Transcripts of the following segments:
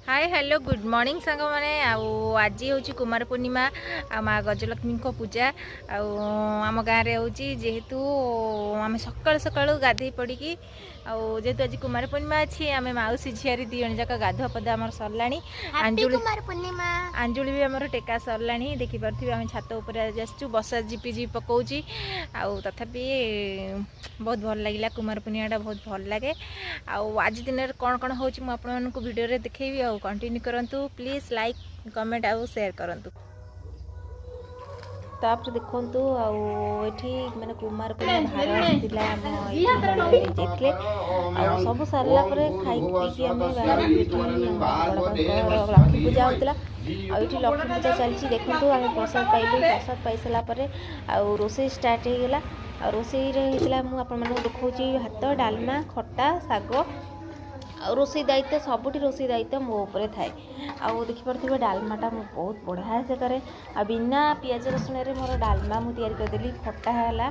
ହାଏ, hello, good morning ସାଙ୍ଗମାନେ। ଆଉ ଆଜି ହେଉଛି କୁମାର ପୂର୍ଣ୍ଣିମା ଆଉ ମା ଗଜଲକ୍ଷ୍ମୀଙ୍କ ପୂଜା ଆଉ ଆମ ଗାଁରେ ହେଉଛି। ଯେହେତୁ ଆମେ ସକାଳୁ ସକାଳୁ ଗାଧେଇ ପଡ଼ିକି, ଆଉ ଯେହେତୁ ଆଜି କୁମାର ପୂର୍ଣ୍ଣିମା ଅଛି, ଆମେ ମାଉସୀ ଝିଆରୀ ଦୁଇ ଜଣ ଯାକ ଗାଧୁଆ ପାଧୁଆ ଆମର ସରିଲାଣି। ଆଞ୍ଜୁଳି କୁମାର ପୂର୍ଣ୍ଣିମା। ଆଞ୍ଜୁଳି ବି ଆମର ଟେକା ସରିଲାଣି। ଦେଖିପାରୁଥିବେ, ଆମେ ଛାତ ଉପରେ ଆଜି ଆସିଛୁ। ବର୍ଷା ଝିପି ଝିପି ପକାଉଛି, ଆଉ ତଥାପି ବହୁତ ଭଲ ଲାଗିଲା। କୁମାର ପୂର୍ଣ୍ଣିମାଟା ବହୁତ ଭଲ ଲାଗେ। ଆଉ ଆଜି ଦିନରେ କ'ଣ କ'ଣ ହେଉଛି, ମୁଁ ଆପଣମାନଙ୍କୁ ଭିଡ଼ିଓରେ ଦେଖେଇବି। ଆଉ କଣ୍ଟିନ୍ୟୁ କରନ୍ତୁ ପ୍ଲିଜ୍, ଲାଇକ୍, କମେଣ୍ଟ ଆଉ ସେୟାର କରନ୍ତୁ। ତାପରେ ଦେଖନ୍ତୁ, ଆଉ ଏଠି ମାନେ କୁମାର ପୂର୍ଣ୍ଣିମା ଭାର ଆସିଥିଲା, ଆମ ଏଇଠି ନନା ନେଇଯାଇଥିଲେ। ଆଉ ସବୁ ସାରିଲା ପରେ ଖାଇକି ପିଇକି ଆମେ ବାହାରିଲୁ। ଏଠି ବଡ଼ବାପାଙ୍କର ଲକ୍ଷ୍ମୀ ପୂଜା ହେଉଥିଲା ଆଉ ଏଠି ଲକ୍ଷ୍ମୀ ପୂଜା ଚାଲିଛି। ଦେଖନ୍ତୁ, ଆମେ ପ୍ରସାଦ ପାଇଲୁ। ପ୍ରସାଦ ପାଇସାରିଲା ପରେ ଆଉ ରୋଷେଇ ଷ୍ଟାର୍ଟ ହେଇଗଲା। ଆଉ ରୋଷେଇରେ ହେଇଥିଲା, ମୁଁ ଆପଣମାନଙ୍କୁ ଦେଖାଉଛି, ଭାତ, ଡାଲମା, ଖଟା, ଶାଗ। ଆଉ ରୋଷେଇ ଦାୟିତ୍ୱ, ସବୁଠି ରୋଷେଇ ଦାୟିତ୍ୱ ମୋ ଉପରେ ଥାଏ। ଆଉ ଦେଖିପାରୁଥିବେ, ଡାଲମାଟା ମୁଁ ବହୁତ ବଢ଼ିଆ ସେ କରେ। ଆଉ ବିନା ପିଆଜ ରସୁଣରେ ମୋର ଡାଲମା ମୁଁ ତିଆରି କରିଦେଲି। ଖଟା ହେଲା,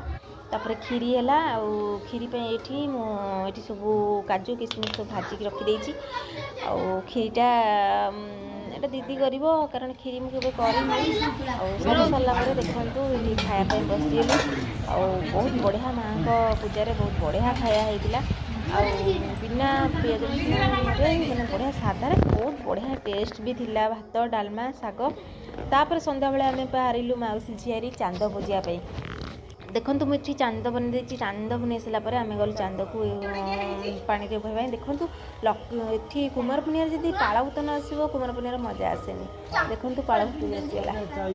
ତାପରେ କ୍ଷୀରି ହେଲା। ଆଉ କ୍ଷୀରି ପାଇଁ ଏଇଠି ମୁଁ ଏଠି ସବୁ କାଜୁ କିସମିସ୍ ସବୁ ଭାଜିକି ରଖିଦେଇଛି। ଆଉ କ୍ଷୀରିଟା ଏଇଟା ଦିଦି କରିବ, କାରଣ କ୍ଷୀରି ମୁଁ କେବେ କରିନି। ଆଉ ସବୁ ସରିଲା ପରେ ଦେଖନ୍ତୁ, ଏଠି ଖାଇବା ପାଇଁ ବସିଗଲୁ। ଆଉ ବହୁତ ବଢ଼ିଆ, ମାଆଙ୍କ ପୂଜାରେ ବହୁତ ବଢ଼ିଆ ଖାଇବା ହେଇଥିଲା। ଆଉ ବିନା ପିଆଜ ରସୁଣରେ, ମାନେ ବଢ଼ିଆ ସାଧାରେ, ବହୁତ ବଢ଼ିଆ ଟେଷ୍ଟ ବି ଥିଲା ଭାତ, ଡାଲମା, ଶାଗ। ତାପରେ ସନ୍ଧ୍ୟାବେଳେ ଆମେ ବାହାରିଲୁ ମାଉସୀ ଝିଆରୀ ଚାନ୍ଦ ପୂଜିବା ପାଇଁ। ଦେଖନ୍ତୁ, ମୁଁ ଏଠି ଚାନ୍ଦ ବନେଇ ଦେଇଛି। ଚାନ୍ଦ ବନେଇ ସାରିଲା ପରେ ଆମେ ଗଲୁ ଚାନ୍ଦକୁ ପାଣିରେ ଉଭେଇବା ପାଇଁ। ଦେଖନ୍ତୁ, ଏଠି କୁମାର ପୂର୍ଣ୍ଣିମାରେ ଯଦି ପାଳଭୂତ ନ ଆସିବ, କୁମାର ପୂର୍ଣ୍ଣିମାର ମଜା ଆସେନି। ଦେଖନ୍ତୁ, ପାଳଭୂତ ବି ଆସିଗଲା।